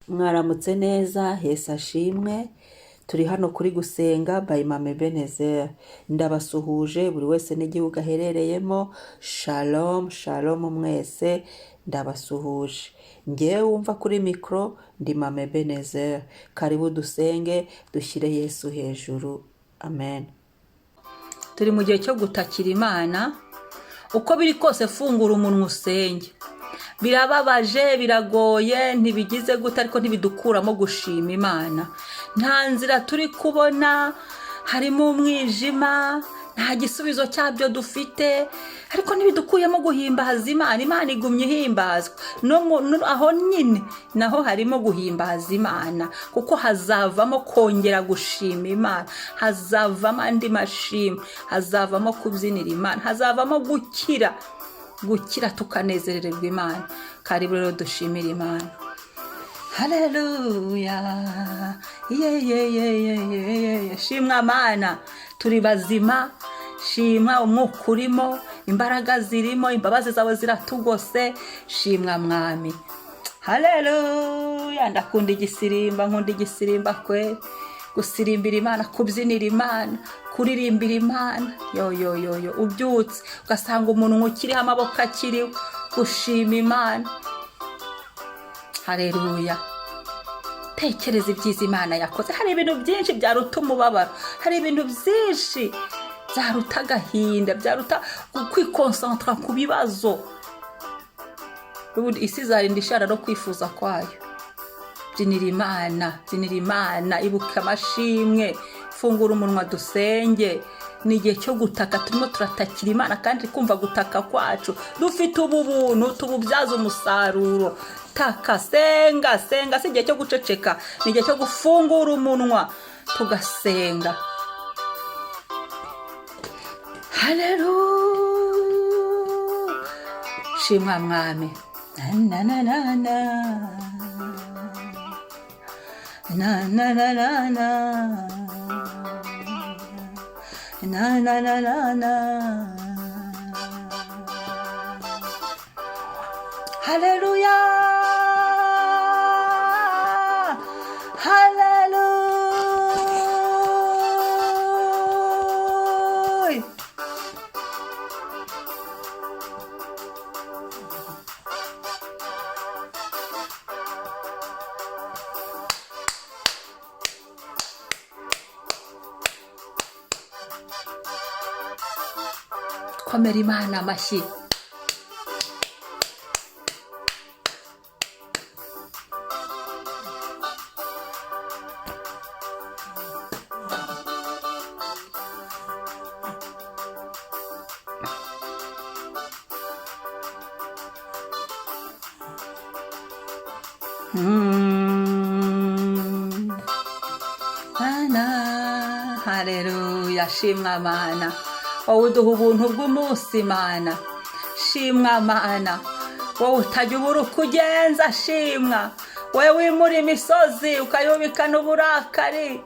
Mwaramutse neza, Yesu ashimwe. Turi hano kuri Gusenga by Mama Ebenezer. Ndabasuhuje buri wese n'igihugu aherereyemo. Shalom, shalom mwese, ndabasuhuje. Ngewe wumva kuri mikoro ndi Mama Ebenezer. Karibu dusenge, dushyire Yesu hejuru. Amen. Turi mu gihe cyo gutakira Imana. Uko biri kose, fungura umunwa usenge. Birababaje, biragoye, ntibigize gute, ariko ntibidukuramo gushima Imana. Nta nzira turi kubona, harimo umwijima, nta gisubizo cyabyo dufite, ariko ntibidukuyemo guhimbaza Imana. Imana igumye ihimbazwa. No aho nyine naho harimo guhimbaza Imana, kuko hazavamo kongera gushima Imana, hazavamo andi mashimwe, hazavamo kubyinira Imana, hazavamo gukira, gukira tukanezerererwa Imana. Karibu rero dushimire Imana. Haleluya, ye ye ye ye ye ye! Shimwa Mana, turi bazima. Shimwa, umwuka urimo, imbaraga zirimo, imbabazi zawe ziratugose. Shimwa Mwami, haleluya! Ndakunda igisirimba, nkunda igisirimba kwe, gusirimbira Imana, kubyinira Imana, kuririmbira Imana. Yo yo yo yo! Ubyutse ugasanga umunwa ukiriho, amaboko akiriho, gushima Imana. Haleluya! Tekereza ibyiza Imana yakoze. Hari ibintu byinshi byaruta umubabaro, hari ibintu byinshi byaruta agahinda, byaruta kwikonsantara ku bibazo. Ubundi isi izarinda ishara no kwifuza kwayo. Byinira Imana, byinira Imana, ibuka amashimwe, fungura umunwa dusenge. Ni igihe cyo gutaka, turimo turatakira Imana kandi kumva gutaka kwacu. Dufite ubu buntu, tububyaza umusaruro. Taka, senga, senga. Si igihe cyo guceceka, ni igihe cyo gufungura umunwa tugasenga. Haleluya, shimwa Mwami! Na na na na na na na na na na na na na na. Haleluya, haleluya! Komera Imana amashyi. Mana, haleluya! Shimwa Mana, wowe uduha ubuntu bw'umunsi. Mana, shimwa. Mana, wowe utajya ubura uko ugenza, shimwa. Wowe wimura imisozi ukayubikana uburakari,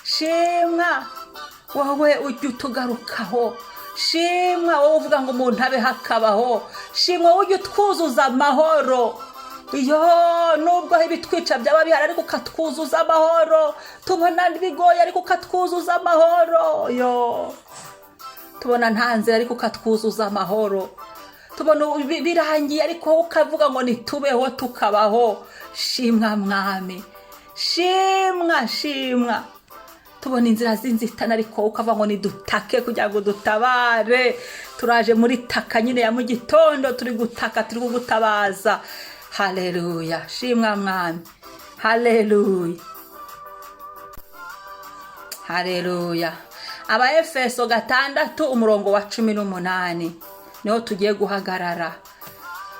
shimwa. Wowe ujya utugarukaho, shimwa. Wowe uvuga ngo umuntu abeho akabaho, shimwa. Wowe ujya utwuzuza amahoro. Iyo nubwo ibitwica byaba bihari, ariko ukatwuzuza amahoro. Tubona bigoye, ariko ukatwuzuza amahoro. Yo, tubona nta nzira, ariko ukatwuzuza amahoro. Tubona birangiye, ariko wowe ukavuga ngo nitubeho, tukabaho. Shimwa Mwami, shimwa, shimwa! Tubona inzira z'inzitane, ariko wowe ukavuga ngo nidutake kugira ngo dutabare. Turaje muri taka nyine ya mu gitondo, turi gutaka, turi kugutabaza. Haleluya, shimwa Mwami, haleluya, haleluya! Abaefeso 6, umurongo wa 18, niho tugiye guhagarara.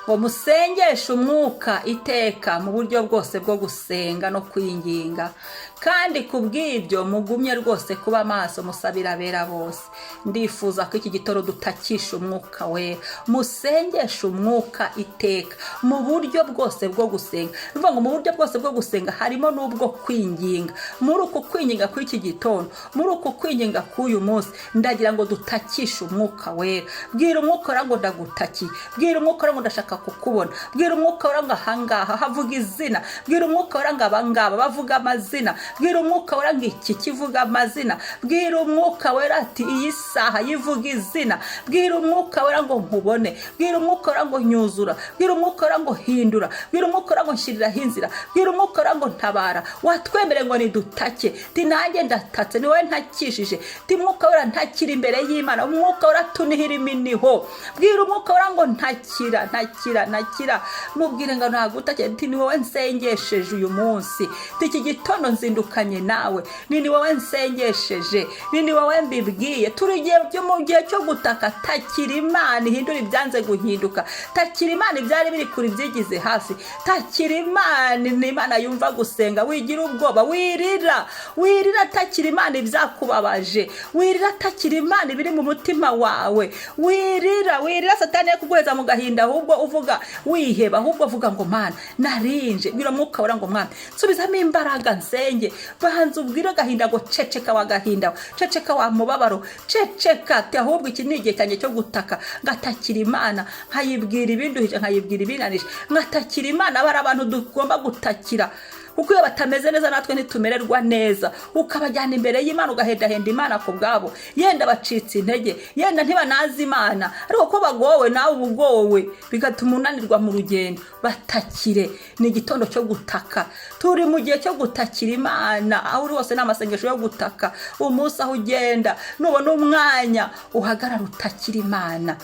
Ngo musengeshe umwuka iteka mu buryo bwose bwo gusenga no kwinginga, kandi ku bw'ibyo mugumye rwose kuba maso musabira abera bose. Ndifuza ko iki gitondo dutakisha Umwuka Wera. Musengeshe umwuka iteka mu buryo bwose bwo gusenga. Ni ukuvuga ngo mu buryo bwose bwo gusenga harimo n'ubwo kwinginga. Muri uku kwinginga kw'iki gitondo, muri uku kwinginga k'uyu munsi, ndagira ngo dutakishe Umwuka Wera. Bwira Umwuka Wera ngo ndagutakiye. Bwira Umwuka Wera ngo ndashaka. Ndashaka kukubona. Bwira Umwuka Wera ngo ahangaha havuga izina. Bwira Umwuka Wera ngo abangaba bavuga amazina. Bwira Umwuka Wera ngo iki kivuga amazina. Bwira Umwuka Wera ati iyi saha yivuga izina. Bwira Umwuka Wera ngo nkubone. Bwira Umwuka Wera ngo nyuzura. Bwira Umwuka Wera ngo hindura. Bwira Umwuka Wera ngo nshyiriraho inzira. Bwira Umwuka Wera ngo ntabara. Watwemereye ngo nidutake, ti nanjye ndatatse, ni wowe ntakishije. Ti Mwuka Wera, ntakira imbere y'Imana. Umwuka Wera tunihira iminiho. Bwira Umwuka Wera ngo ntakira, ntakira, ntakira. Mubwire ngo nagutake, ti ni wowe nsengesheje uyu munsi, ti iki gitondo nzindukanye nawe, ni wowe nsengesheje, ni wowe mbibwiye. Turi igihe byo mu gihe cyo gutaka. Takira Imana ihindura ibyanze guhinduka. Takira Imana ibyari biri kure ibyigize hafi. Takira Imana, ni Imana yumva gusenga. Wigira ubwoba, wirira, wirira. Takira Imana ibyakubabaje, wirira. Takira Imana ibiri mu mutima wawe, wirira, wirira. Satani yo kuguheza mu gahinda, ahubwo uvuga wiheba, ahubwo uvuga ngo Mana narinje. Bwira Mwuka Wera ngo Mwana, nsubizamo imbaraga nsenge. Banza ubwire agahinda ngo ceceka wa gahinda we, ceceka wa mubabaro, ceceka. Ati ahubwo iki ni igihe cyanjye cyo gutaka, ngatakira Imana, nkayibwira ibinduhije, nkayibwira ibinanije, ngatakira Imana. Aba ari abantu tugomba gutakira, kuko iyo batameze neza natwe ntitumererwa neza. Ukabajyana imbere y'Imana, ugahendahenda Imana ku bwabo. Yenda bacitse intege, yenda ntibanazi Imana, ariko ko bagowe nawe uba ugowe, bigatuma unanirwa mu rugendo. Batakire. Ni igitondo cyo gutaka, turi mu gihe cyo gutakira Imana. Aho uri hose ni amasengesho yo gutaka. Umunsi aho ugenda, nubona umwanya uhagarara utakira Imana.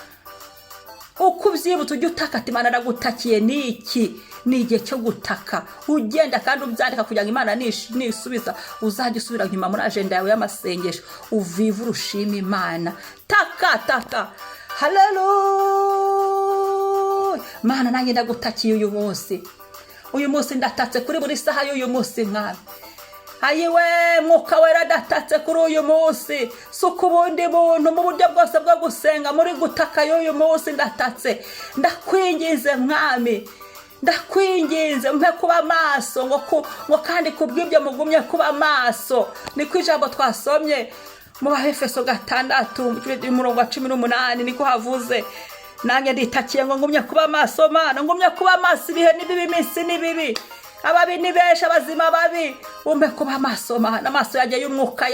Uko ubyibutse ujya utaka ati Imana aragutakiye. Ni iki? Ni igihe cyo gutaka. Ugenda kandi ubyandika kugira ngo Imana nisubiza uzajya usubira inyuma muri agenda yawe y'amasengesho, uvive urushima Imana. Taka, taka. Haleluya! Mana, nanjye ndagutakiye uyu munsi. Uyu munsi ndatatse kuri buri saha y'uyu munsi, Mwami. Ayiwe, Mwuka Wera, ndatatse kuri uyu munsi. Suka ubundi buntu mu buryo bwose bwo gusenga, muri gutaka y'uyu munsi. Ndatatse, ndakwinginze Mwami, ndakwinginze, mpe kuba maso. Ngo kandi kubw'ibyo mugumye kuba maso, niko ijambo twasomye mu Bahefeso 6 umurongo wa 18 niko havuze. Nanjye nditakiye ngo ngumye kuba maso. Mana, ngumye kuba maso. Ibihe ni bibi, iminsi ni bibi, ababi ni benshi, abazima babi. Umpe kuba amaso, Mana, amaso yanjye y'umwuka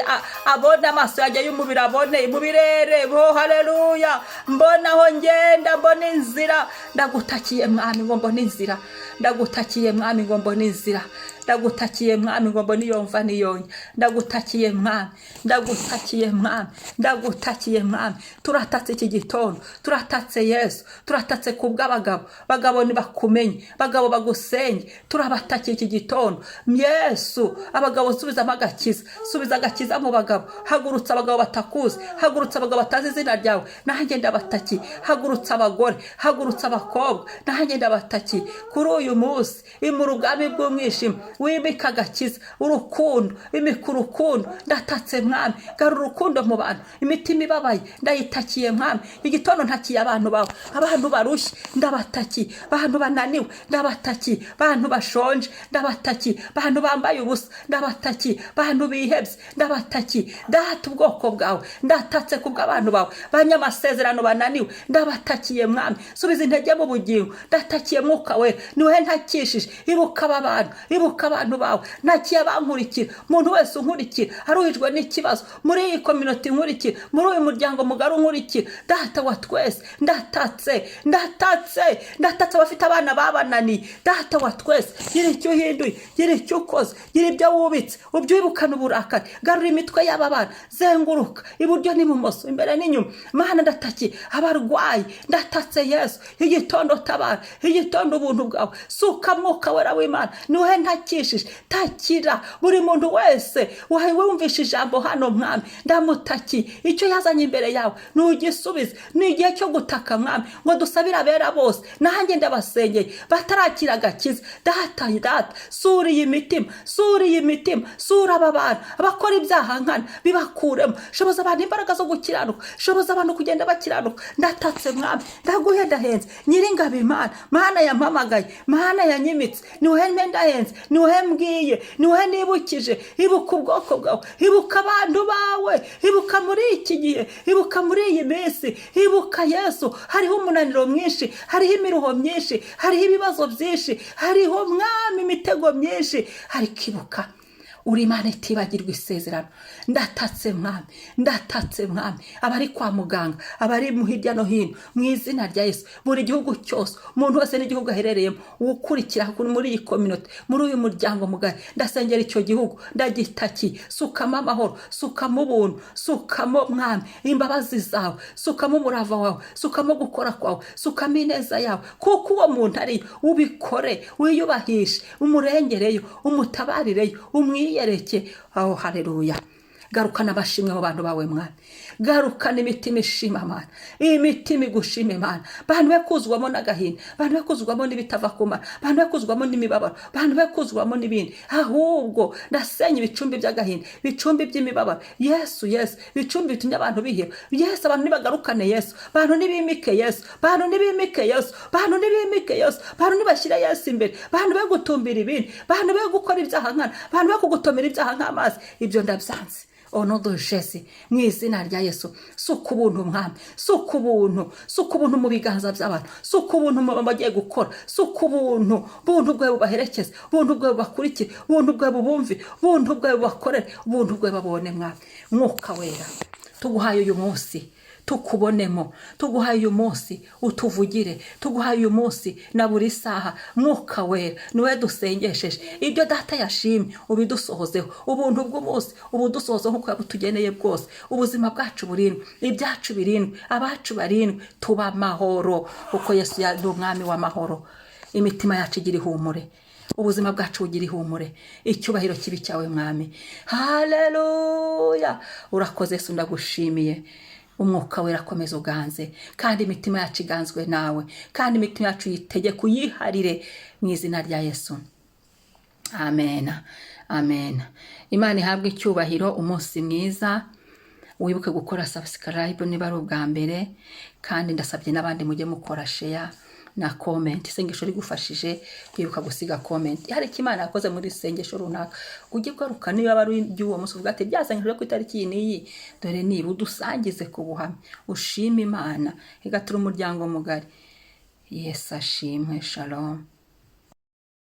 abone, amaso yanjye y'umubiri abone mu birere bo. Haleluya! Mbona aho ngenda, mbona inzira. Ndagutakiye Mwami ngo mbone inzira. Ndagutakiye Mwami ngo mbone inzira. Ndagutakiye Mwami ngo mbone iyo mva n'iyonjya. Ndagutakiye Mwami, ndagutakiye Mwami, ndagutakiye Mwami. Turatatse iki gitondo, turatatse Yesu, turatatse ku bw'abagabo. Bagabo nibakumenye, bagabo bagusenge. Turabatakiye iki gitondo, Yesu. Abagabo subizamo agakiza, subiza agakiza mu bagabo. Hagurutsa abagabo batakuzi, hagurutsa abagabo batazi izina ryawe, nanjye ndabatakiye. Hagurutsa abagore, hagurutsa abakobwa, nanjye ndabatakiye kuri uyu munsi. Imura ubwami bw'umwijima, wimika agakiza, urukundo, imika urukundo. Ndatatse Mwami, garura urukundo mu bantu. Imitima ibabaye ndayitakiye Mwami. Igitondo ntakiye abantu bawe. Abantu barushye ndabatakiye, abantu bananiwe ndabatakiye, abantu bashonje ndabatakiye, abantu bambaye ubusa ndabatakiye, abantu bihebye ndabatakiye. Data, ubwoko bwawe ndatatse ku bw'abantu bawe. Banyamasezerano bananiwe ndabatakiye Mwami, subiza intege mu bugingo. Ndatakiye Mwuka We, niwe ntakishije. Ibuka aba bantu, ibuka abantu bawe. Ntakiye abankurikira, umuntu wese unkurikira aruhijwe n'ikibazo muri iyi communauté nkurikira, muri uyu muryango mugari unkurikira. Data wa twese, ndatatse, ndatatse, ndatatse. Abafite abana babananiye, Data wa twese, gira icyo uhinduye, gira icyo ukoze, gira ibyo wubitse ubyibukane uburakari. Garura imitwe y'aba bana, zenguruka iburyo n'ibumoso, imbere n'inyuma. Mana, ndatakiye abarwayi, ndatatse Yesu. Igitondo tabara, igitondo ubuntu bwawe suka. Mwuka Wera w'Imana, niwe ntakishije. Takira buri muntu wese wawe wumvishe ijambo hano. Mwami, ndamutakiye. Icyo yazanye imbere yawe ntugisubize. Ni igihe cyo gutaka, Mwami, ngo dusabire abera bose. Nanjye ndabasengeye batarakira agakiza. Data, Data, sura iyi mitima, sura iyi mitima, sura aba bantu. Abakora ibyaha nkana bibakuremo. Shoboza abantu imbaraga zo gukiranuka, shoboza abantu kugenda bakiranuka. Ndatatse Mwami, ndaguhendahenze, Nyiringabo Imana, Mana yampamagaye, Mana. Mana yanyimitse, ni wowe mpendahenze, ni wowe mbwiye, ni wowe nibukije. Ibuka ubwoko bwawe, ibuka abantu bawe, ibuka muri iki gihe, ibuka muri iyi minsi, ibuka Yesu. Hariho umunaniro mwinshi, hariho imiruho myinshi, hariho ibibazo byinshi, hariho, Mwami, imitego myinshi, ariko ibuka, uri Imana itibagirwa isezerano. Ndatatse, Mwami, ndatatse, Mwami, abari kwa muganga, abari mu hirya no hino, mu izina rya Yesu. Buri gihugu cyose, umuntu wese n'igihugu aherereyemo, ukurikira muri iyi communauté, muri uyu muryango mugari, ndasengera icyo gihugu, ndagitakiye. Sukamo amahoro, sukamo ubuntu, sukamo, Mwami, imbabazi zawe, sukamo umurava wawe, sukamo gukora kwawe, sukamo ineza yawe, kuko uwo muntu ariyo. Ubikore, wiyubahishe, umurengereyo, umutabarireyo, umwiyereke aho. Haleluya! Garukana amashimwe mu bantu bawe, Mwami. Garukana imitima ishima Mana, imitima igushima Imana. Bantu be kuzwamo n'agahinda, bantu be kuzwamo n'ibitava ku Mana, bantu be kuzwamo n'imibabaro, bantu be kuzwamo n'ibindi. Ahubwo ndasenya ibicumbi by'agahinda, ibicumbi by'imibabaro. Yesu, Yesu, ibicumbi bitumye abantu biheba. Yesu, abantu nibagarukane Yesu, bantu nibimike Yesu, bantu nibimike Yesu, bantu nibimike Yesu, bantu nibashyire Yesu imbere, bantu be gutumbira ibindi, bantu be gukora ibyaha nkana, bantu be kugutomera ibyaha nk'amazi. Ibyo ndabyanze au nom de Jésus, mu izina rya Yesu. Suka ubuntu, Mwami, suka ubuntu, suka ubuntu mu biganza by'abantu, suka ubuntu mu bagiye gukora, suka ubuntu. Buntu bwawe bubaherekeze, buntu bwawe bubakurikire, buntu bwawe bubumvire, buntu bwawe bubakorere, buntu bwawe babone. Mwami Mwuka Wera, tuguhaye uyu munsi tukubonemo, tuguhaye uyu munsi utuvugire, tuguhaye uyu munsi na buri saha. Mwuka Wera, niwe dusengesheje. Ibyo Data yashimye ubidusohozeho. Ubuntu bw'umunsi ubudusohozeho nk'uko yabutugeneye bwose. Ubuzima bwacu burindwe, ibyacu birindwe, abacu barindwe, tuba amahoro, kuko Yesu ni umwami w'amahoro. Imitima yacu igira ihumure, ubuzima bwacu bugira ihumure. Icyubahiro kibi cyawe, Mwami. Haleluya! Urakoze Yesu, ndagushimiye. Umwuka Wera, akomeza uganze, kandi imitima yacu iganzwe nawe, kandi imitima yacu yitegeke, uyiharire, mu izina rya Yesu. Amen, amen. Imana ihabwe icyubahiro. Umunsi mwiza. Wibuke gukora subscribe niba ari ubwa mbere, kandi ndasabye n'abandi mujye mukora share na comment. Isengesho rigufashije, kwibuka gusiga comment. Hari icyo Imana yakoze muri isengesho runaka, ujye ugaruka, niba ari iby'uwo munsi, uvuga ati: "Rya sengesho ryo ku itariki iyi n'iyi, dore niba." Udusangize ku buhamya, ushime Imana, igatura umuryango mugari. Yesu ashimwe. Shalom.